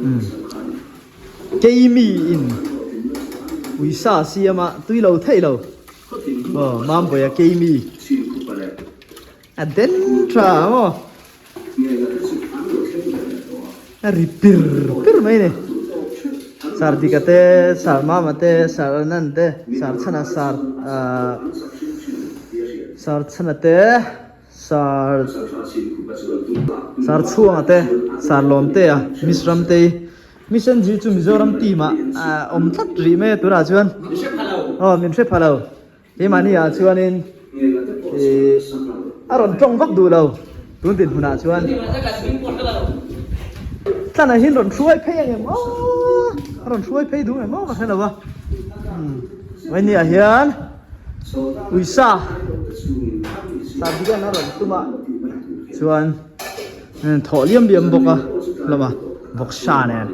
Umm Keimi in uisa siam a tui lo theih lo aw Mambawiha Keimi a den tha maw a ri pir pir mai a ni Sar Dika te Sar Mama te Sar Anand te Sar Chhana Sar ahh Sar Chhana te. Sar Sar chhuanga te Sar lawm te a Miss Ramtei Miss NG chu Mizoram team ah a awm tlat rih mai a tunah chuan aw min hre pha lo keimahni ah chuanin ih a rawn tawng vak duh lo tun dinhmunah chuan tlanah hian rawn hruai phei ang em aw a rawn hruai phei duh em aw ka hre lo a umm vawinia hian. Uisa Sardigan a rawn tum a chuan thawh liam liam bawk a hlawm a vawksa nen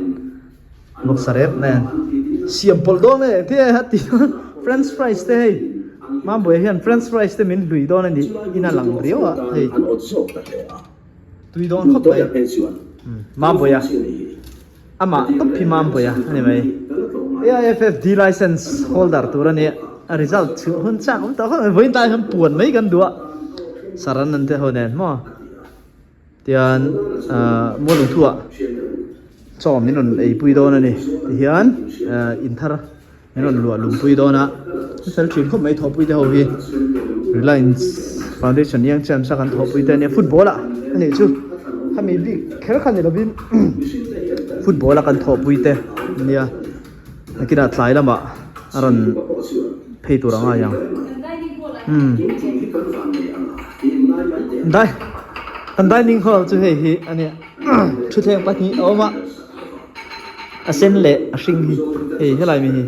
vawksa rep nen siam pawlh dawn e te a ti a french fries te hei Mambawiah hian french fries te min hlui dawn a nih in a lang riau a hei tui dawn khawp mai Mambawiah. Amah tawp hi Mampuia a ni mai. AIFFD license holder tur a ni. A result chhuah hun chak awm tawh khawp mai. Vawiin tlai hian puan mai kan duh a. Saran an te ho nen maw. Tian ahh Mualungthuah chaw min rawn eipui dawn a ni. Tihian ahh inthar. Min rawn luah lungpui dawn a, a fel thin khawp mai thawhpui te ho hi Reliance Foundation Young Champs a kan thawhpui te ania football ah a nih chu khami bik kher kha ni lovin football a kan thawhpui te ania nakinah tlai lamah a rawn phei tur a ngai ang umm dai kan dining hall chu hei hi ania thutthleng pahnih a awm a. A sen leh a hring hi hei helai mi hi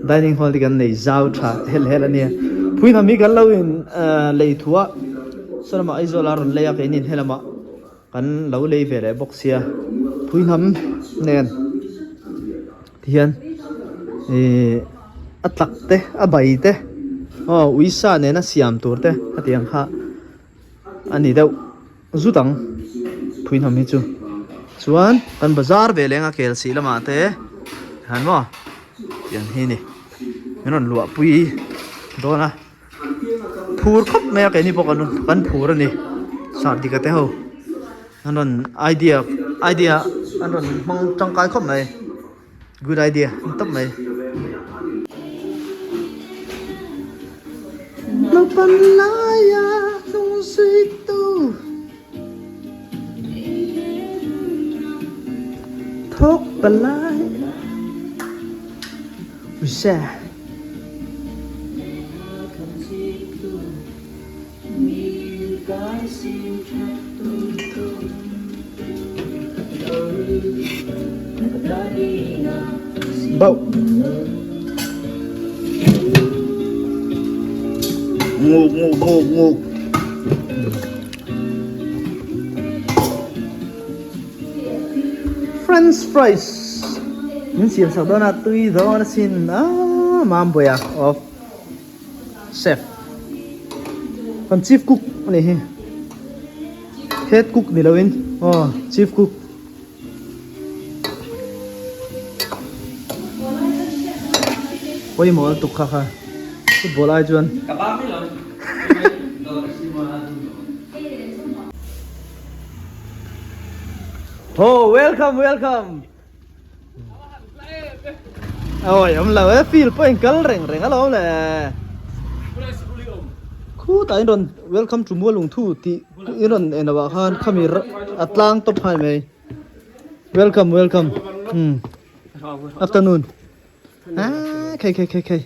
dining hall te kan nei zau tha hel hel a nia phui hnam hi kan lo in ahh lei thu a saw lamah Aizawl a rawn lei a keini in helamah kan lo lei ve leh bawk sia phui hnam nen tihian ihh a tlak te a bai te aw uisa nena siam tur te hetiang kha a ni deuh. Zut ang phui hnam hi chu chuan kan bazar ve leng a kel sih lamah te han maw tiang hi ni min rawn luah pui dawn a phur khawp mai a keini pawh kan kan phur a ni sardika te ho an rawn idea idea an rawn hmang tangkai khawp mai. Good idea, ni tawp mai. Naupan laia hnung zuitu thawk palai Uisa. Bauh. Nguk nguk nguk nguk. French fries. Min siam sak dawn a tui dawn asin. Ah, Mambawiah of. Chef kan chief cook a nih hi head cook ni lo in aw chief cook pawimawh lutuk kha kha football ai chuan oh welcome welcome Ôi awm lo e field pawh in kal reng reng alawm le khutah in rawn welcome to Mualungthu tih in rawn en loh ah khan khami a tlang tawp hai mai welcome welcome umm afternoon ah khai khai khai khai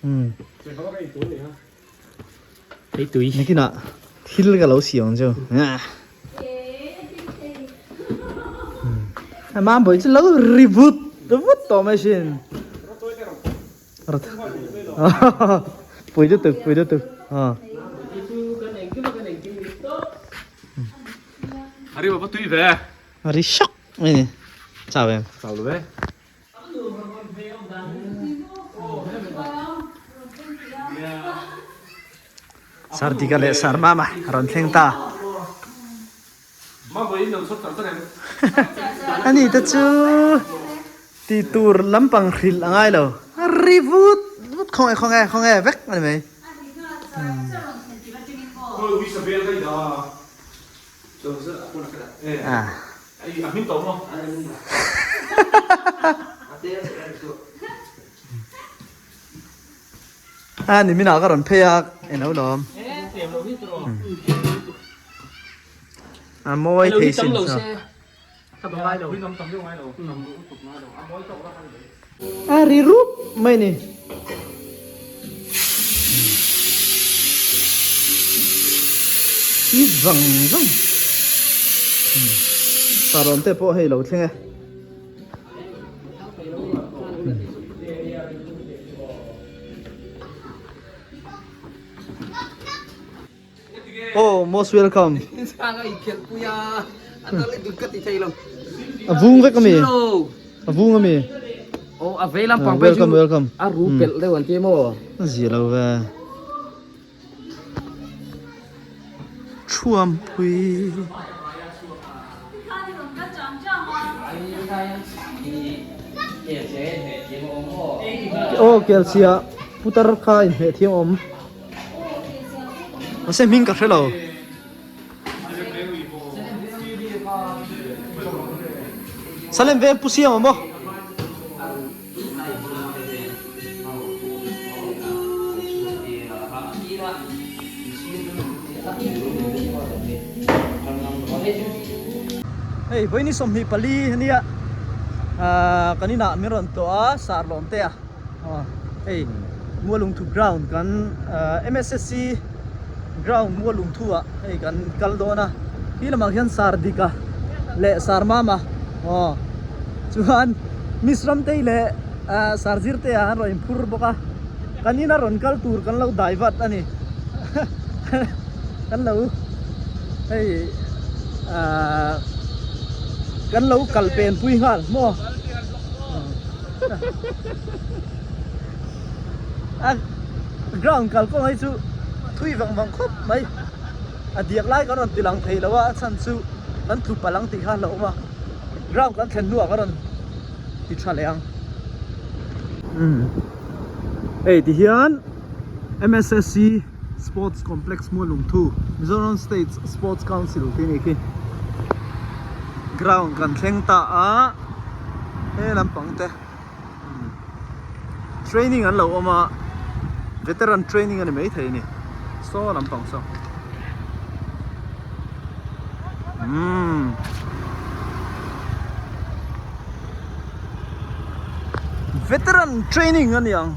umm nakinah thil ka lo siam ang chu Mambawi chu lo ri vut vut tawh mai sin pui lutuk pui lutuk a ri shak mai ni chau em Sardika leh Sarmama a rawn thleng ta. Ani te chu tih tur lampang hrilh a ngai lo. A ri vut vut khawnge khawnge khawnge vek a ni mai. A ni minah ka rawn phei a eng lo lawm. A mawi thei sin chu. A ri rup mai ni. I vang vang. Saron te pawh hei lo thleng e. Oh, most welcome. A vung vek ami. A vung ami. Oh, a vei lampang pei chu. Welcome, welcome. A ru pelh deuh an ti maw? A zia lo ve. Thuampui. Aw kelchhia putar kha inhmeh thiam awm. Mahse hming ka hre lo. Salem veng pu siam awm aw. Hei vawiin 24 ania ah kan inah min rawn tlawh a Sarlawm te a aw hei Mualungthu ground kan ah M_S_S_C ground Mualungthu ah hei kan kal dawn a khi lamah khian Sardika leh Sarmama aw. Chuan Miss Ramtei leh Sir Zirtea an rawn inphur bawk a, kan ina rawn kal tur kan lo dai vat a ni. Kan lo hei ahh kan lo kal pen pui nghal maw. A ground kal kawng hi chu thui vang vang khawp mai. A diak lai kan rawn ti lang thei lo a, a chhan chu kan tlu palh ang tih kha a hlauhawm a. Ground kan thlen hnuah ka rawn ti tha leh ang. Umm hei ti hian M_S_S_C Sports Complex Mualungthu Mizoram State Sports Council tih a nih khi. Ground kan thleng ta a he lampang te training an lo awm a veteran training a ni maithei a ni saw lampang saw umm veteran training a ni ang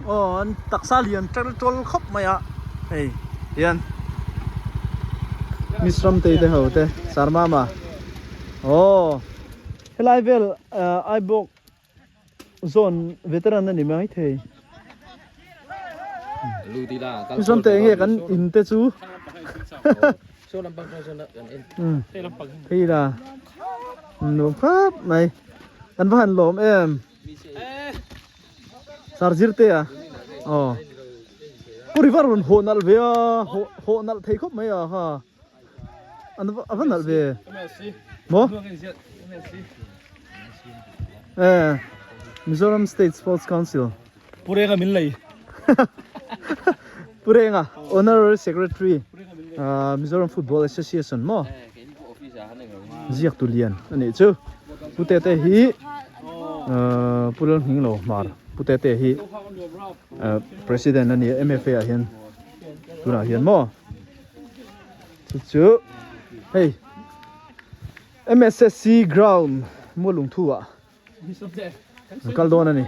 aw an taksa lian tel tawl khawp mai a hei hian Miss Ramtei te ho te Sarmama aw. Helai vel Aibawk zawn veteran a ni mai thei. Chuan teh nge kan in te chu hei la nuam khawp mai kan va han lawm em sir zirte a aw pu river rawn hawh nalh ve a hawh nalh thei khawp mai a ha. An a va nalh ve. Maw? Eh, Mizoram State Sports Council. Purenga min lei. Purenga, Honorary Secretary, uh, Mizoram Football Association maw? Ziak tu lian ani chu. Pute te hi uh, Pulal Hming lo hmar. Pute te hi uh, President ani MFA ah hian tunah hian maw? Chu chu hei M_S_S_C ground Mualungthu ah an kal dawn a ni.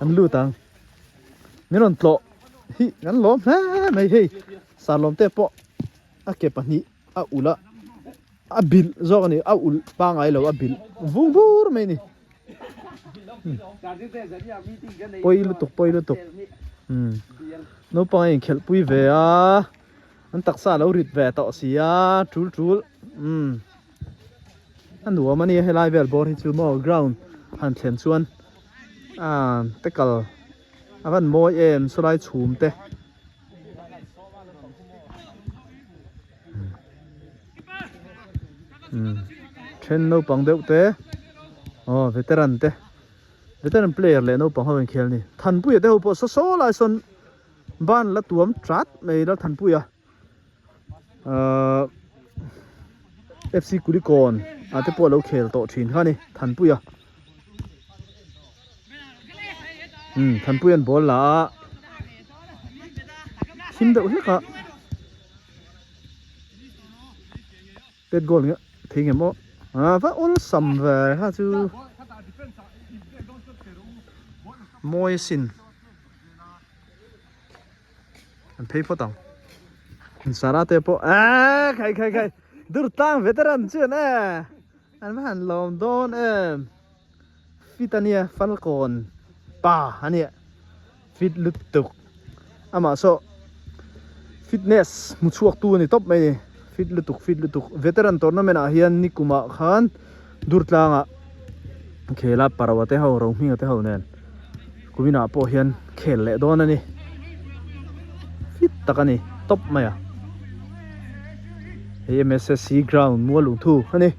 An lut ang min rawn tlawh hi kan lawm hle mai hei sarlawm te pawh a ke pahnih a ulh a a bilh zawk a ni a ulh pangai lo a bilh vung vur mai a ni. Pawi lutuk pawi lutuk umm naupang a inkhelh pui ve a an taksa a lo rit ve tawh si a tul tul umm a nuam a nia helai vel bawr hi chu maw ground han thlen chuan ah te kal a van mawi em sawlai chhum te. Umm then naupang deuh te aw veteran te veteran player leh naupang ho inkhel a ni. Thanpuia te ho pawh saw saw lai sawn ban la tuam chat mai la Thanpuia ahh F C Kulikawn ah te pawh a lo khel tawh thin kha a ni Thanpuia. Umm Thanpuia'n ball la a thim deuh hlek a. Pet goal nge thei nge maw ah va awlsam ve kha chu mawi asin an phei phawt ang Sara te pawh eee khai khai khai dur tlang veteran chuan e an va han lawm dawn em fit ania falkawn pa ania. Fit lutuk amah saw fitness hmu chhuak tu a ni tawp mai a ni fit lutuk fit lutuk veteran tournament ah hian nikum ah khan dur tlang ah khel a parwa te ho rohminga te ho nen kumin ah pawh hian khel leh dawn a ni fit tak a ni tawp mai a hei M_S_S_C ground mual lungthu a ni.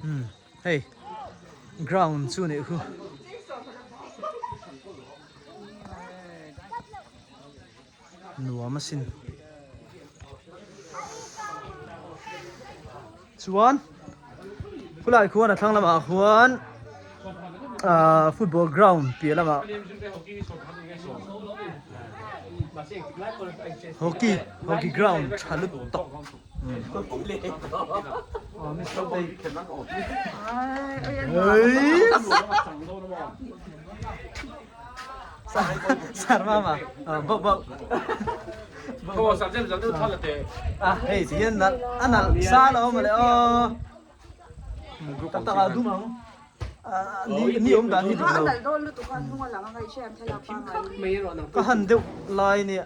Umm hei ground chu nih khu nuam asin chuan khulai khuan a thlang lamah khuan ahh football ground piah lamah hockey hockey ground tha lut tawk Sarmama bauh bauh hei ti hian nalh a nalh sa lo mawle aw tak tak ah dum ang ni awm dan hi dik lo ka han deuh lai nia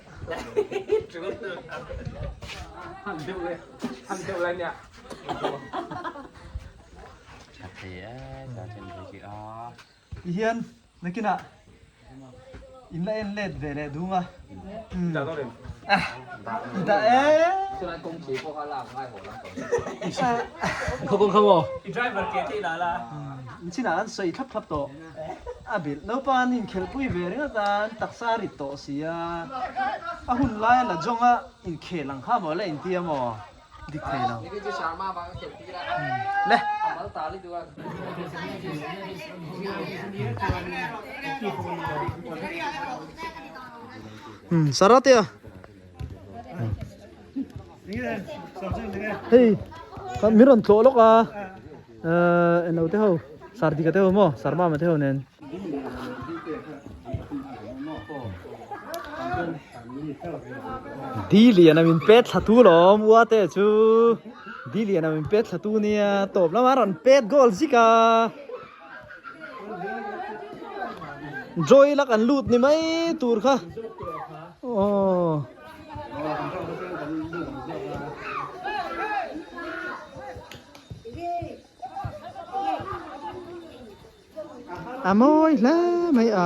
ti hian Nakinah in la en let ve leh dung a. Dah e. In chinah an sawi thlap thlap tawh. A bilh naupang an inkhelhpui ve ringawt a, an taksa a rit tawh si a. A hun lai a la zawng a inkhel ang kha maw la intia maw? Dik thei lo. Le. Hmm, Saratea. Hei, kan mi rawn tlawh lawk a. Eh, eno te ho, Sardika te ho maw, Sarmama te ho nen. Di lian a min pet thla tu lawm ua te chu di lian a min pet thla tu nia tawp lama rawn pet goal zik a joy lak an lut ni mai tur kha aw. A mawi hle mai a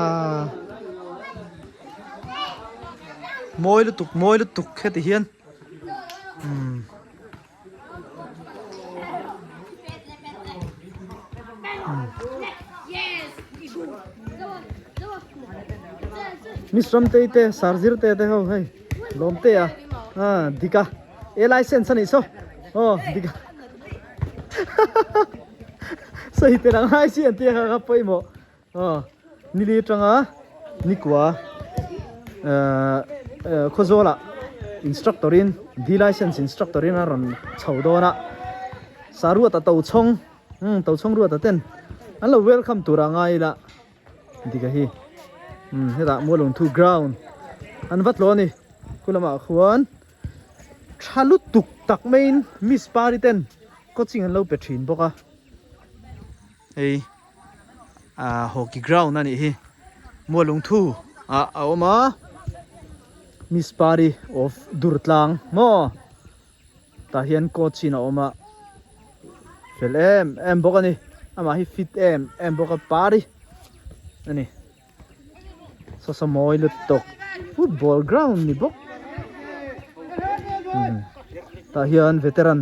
mawi lutuk mawi lutuk heti hian umm Miss Ramtei te Sir Zirte te ho hei lawm te a ah dik a e license a nih saw aw dik a. Sawi tel ang hai si an tia kha kha pawimawh aw nili atanga nikua ehh khawzawlah instructor in D license instructor in a rawn chho dawn a saruata tochhawng umm tochhawng ruata ten an lo welcome tur a ngai ila dika hi umm hetah mualungthu ground an va tlaw a ni khulamah khuan. Tha lutuk tak maiin Miss Pari ten coaching an lo pe thin bawk a, hei ah hockey ground a nih hi Mualungthu ah a awm a, Miss Pari of Durtlang maw tah hian coach in a awm a, fel em em bawk a ni, amah hi fit em em bawk a Pari. a ni saw saw mawi lutuk football ground ni bawk tah hian veteran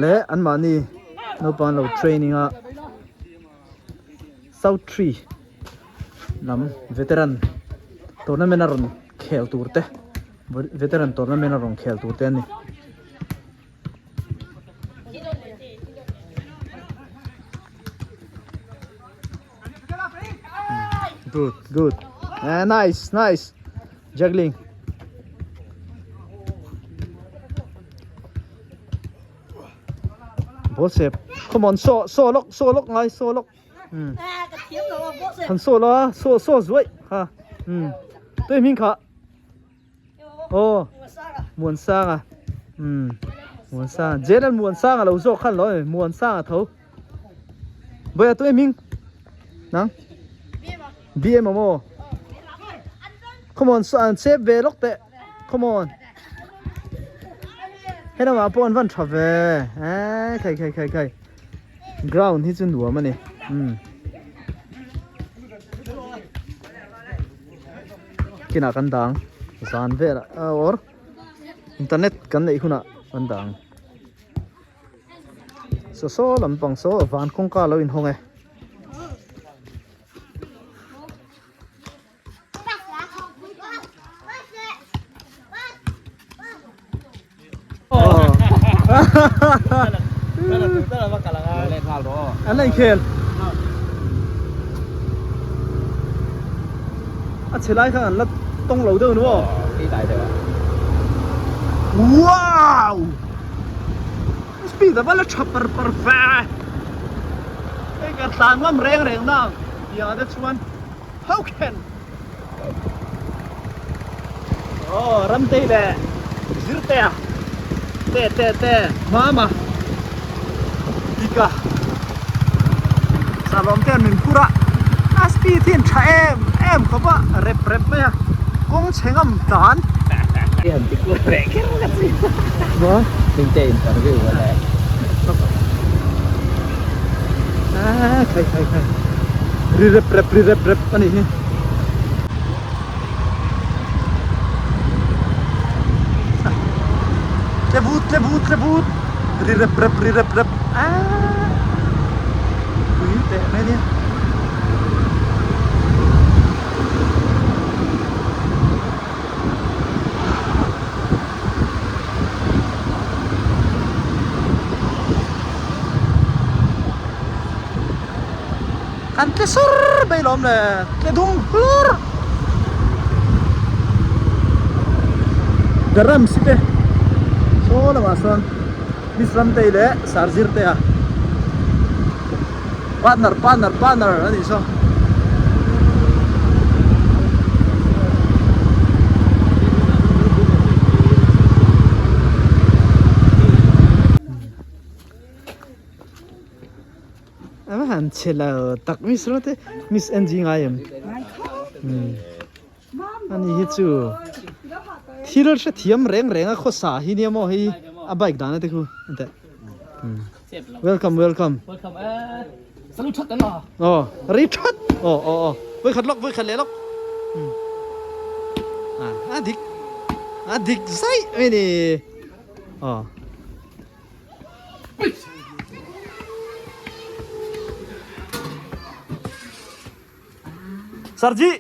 leh anmahni naupang lo training a south tree lam veteran tournament a rawn khel tur te veteran tournament a rawn khel tur te an ni. Good, good. Eh, nice, nice. Juggling. Ball save. Come on, so, so lock, so lock, ngay, so lock. Han so lo, so, so zuai. Ha. Tôi mình khá. Aw Muansanga umm Muansanga General Muansanga lo zawk khan lo e Muansanga tho Vawiah tu em hing nang BM a maw Come on an chep ve lawk teh Come on Helamah pawh an van tha ve eee khai khai khai khai Ground hi chu nuam a ni umm. Kinah kan dang zan velah or internet kan neih hunah kan dang saw saw lampang saw van kawngka lo inhawng e. An la inkhel a chhe lai khan an la tawng lo deuh nu aw wow speed a va la tha par par ve hei ka tlan ngam reng reng nang tiang ah te chuan how can Aw Ramtei leh Zirtea te te te Mama Dika Salawm te an min phur a a speed hi an tha em em khawp a rep rep mai a kawng chhe ngam dan Khai khai khai ri rep rep ri rep rep a nih hi. Tle vut tle vut tle vut ri rep rep ri rep rep aaa pui teh mai nia. Kan tle sur mai lawm le tle dum hlur The Rams te saw lamah sawn Miss Ramtei leh Sir Zirtea Partner partner partner a nih saw. A va han chhe lo tak miss rawh te miss NG ngai em ani hi chu thil hrethiam reng reng a khawsa hi nia maw hei a bike dan ate khu enteh welcome welcome aw ri that aw aw aw vawikhat lawk vawikhat leh lawk a dik a dik zaih mai ni aw. Sarji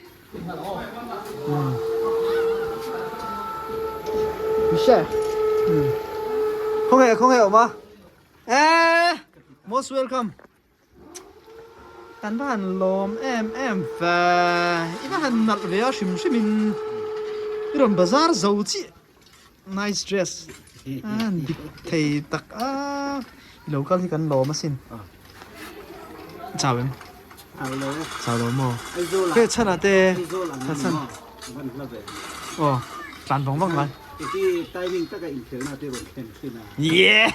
Michelle Không hề không hề mà Ê Most welcome Kan va han lawm em em ve I va han nalh ve a hrim hrim in I rawn bazar zo chiah Nice dress a dik thei tak a i lo kal hi kan lawm asin chau em chau lo maw hei chhan ah te chhan aw tlan vang vang lai yeah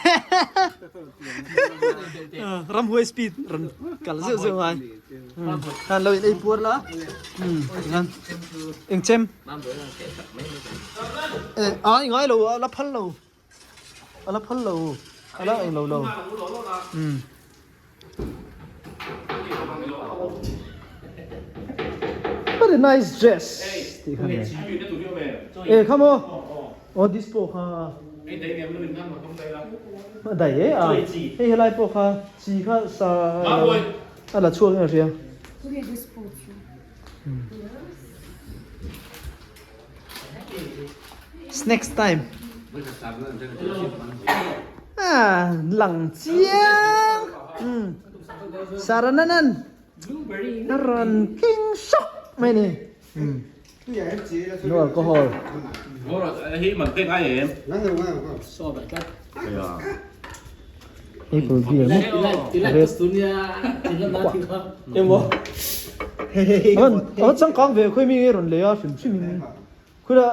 ramhuai speed rawn kal zeuh zeuh ngai khan lo in ei puar la eng chem A i ngai lo a la phal lo a la phal lo a la eng lo lo um. What a nice dress tih kha nia. E kha maw? Aw dispo kha. A dai e a. Hei helai pawh kha chi kha sa a la chhuak in a hria. Snacks time. Ah, lang chiang. Sarananan. A rawn king sawk mai a ni. No alcohol. Apple beer maw? Red. Avan changkang ve khawi mi nge rawn lei a hrim hrim in. Khuila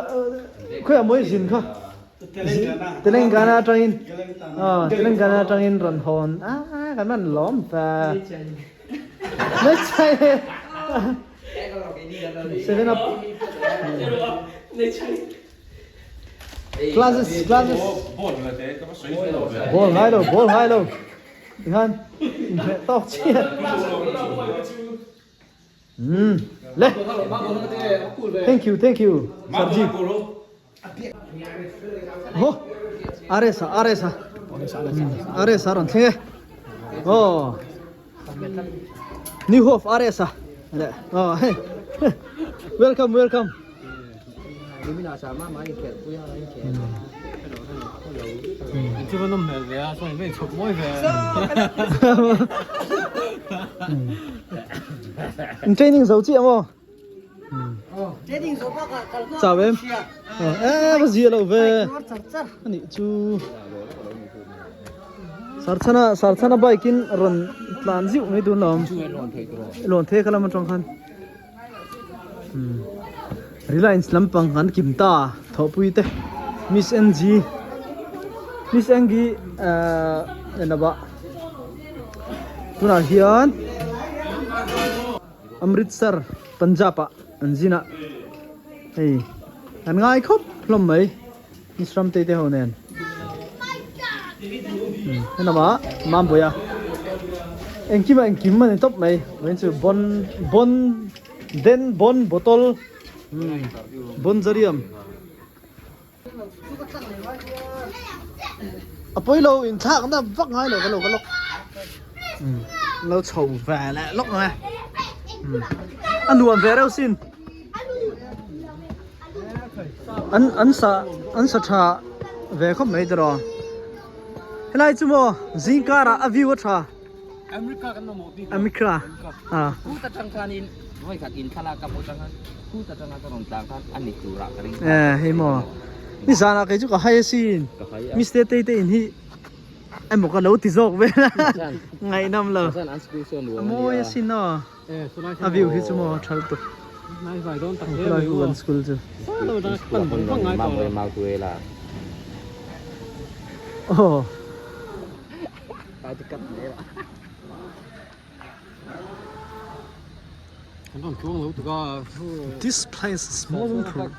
khawiah mawi zin kha Telangana atangin aw Telangana atangin rawn hawn a kan man lawm ta mai chai 7 up classes classes ball ngai lo ball ngai lo tikhan inhmeh tawk chiah. Umm le thank you thank you Sarji ho RS RS RS a rawn thleng e aw New Hope RS a le aw hei welcome welcome In training zo chiah maw? Chau em? E va zia lo ve. Ani chu Sarchana Sarchana bike in rawn tlan ziuh mai dun lo. Lawn the kha lam atang khan. Reliance lampang an kim ta thawhpui te Miss NG Miss NG ahh enawah tunah hian Amritsar Punjab ah an zin a hei an ngai khawp hlawm mai Miss Ramtei te ho nen helamah Mambawiah engkimah engkim a ni tawp mai vawiin chu bon bon den bon bottle bon zariam a pawi lo inthlakna vak ngai lo ka lo ka lawk lo chho ve leh lawk ang e a nuam ve reuh sin. An an sa an sa tha ve khawp mai tiraw helai chu maw zing karah a view a tha America kan mamawh bik America a Kut atang khanin vawi khat in thlalak ka hmuh atang khan kut atanga ka rawn tlang khan a ni turah ka ring e hei maw nizanah kei chu ka hai asin Mister Tei te in hi emaw ka lo ti zawk vel a ngaihnawm lo a mawi asin aw. A view hi chu maw tha lutuk. Khulai hu kan school chu. Aw. This place is more than true.